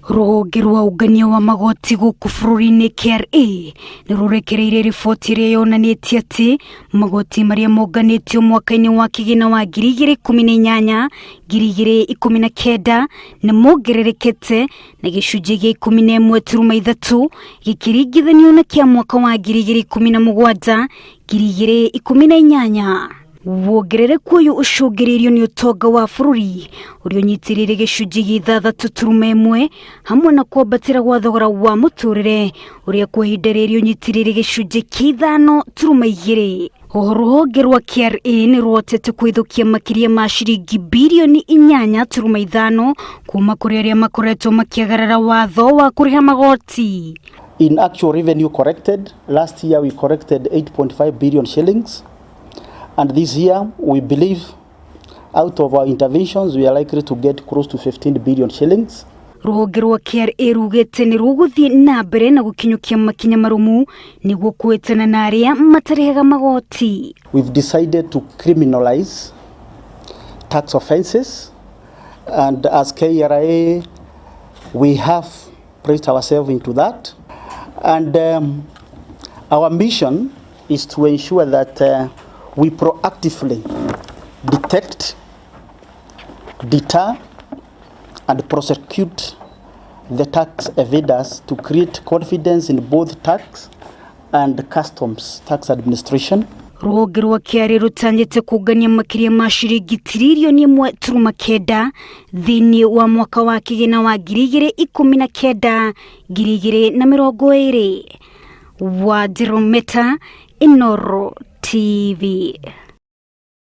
Rũhonge rwa ũngania wa magoti gũkũ bũrũri-inĩ KRA nĩ rũrekereirie riboti ĩrĩa yonanĩtie atĩ magoti marĩa monganĩtio mwaka-inĩ wa kĩgĩna wa 2018 2019 nĩ mongererekete na gĩcunjĩ gĩa 11.3 gĩkĩringithanio na kĩa mwaka wa 2017 2018. Wongerereku ũyũ ũcũngĩrĩirio nĩ ũtonga wa bũrũri ũrĩa ũnyitĩrĩire gĩcunjĩ gĩa 6.1 hamwe na kwambatĩra gwa thogora wa mũtũrĩre ũrĩa kwa ihinda rĩrĩ ũnyitĩrĩire gĩcunjĩ kĩa 5.2. Oho rũhonge rwa KRA nĩ rũhotete kũhithũkia makĩria ma ciringi birioni 8.5 kuma kũrĩ arĩa makoretwo makĩagarara watho wa kũrĩha magoti. In actual revenue collected, last year we collected 8.5 billion shillings, and this year we believe out of our interventions we are likely to get close to 15 billion shillings. Rũhonge rwa KRA rugĩte nĩ rũgũthiĩ na mbere na gũkinyũkia makinya marũmu nĩguo kũhĩtana na arĩa matarĩhaga magoti. We've decided to criminalize tax offenses, and as KRA we have placed ourselves into that, and our mission is to ensure that we proactively detect, deter and prosecute the tax evaders to create confidence in both tax and customs tax administration. Rũhonge rwa KRA rũtanyĩte kũngania makĩria ma ciringi tiririoni 1.9 thĩinĩ wa mwaka wa kĩgĩna wa 2019 2020. Wanjirũ Meta, Inooro TV.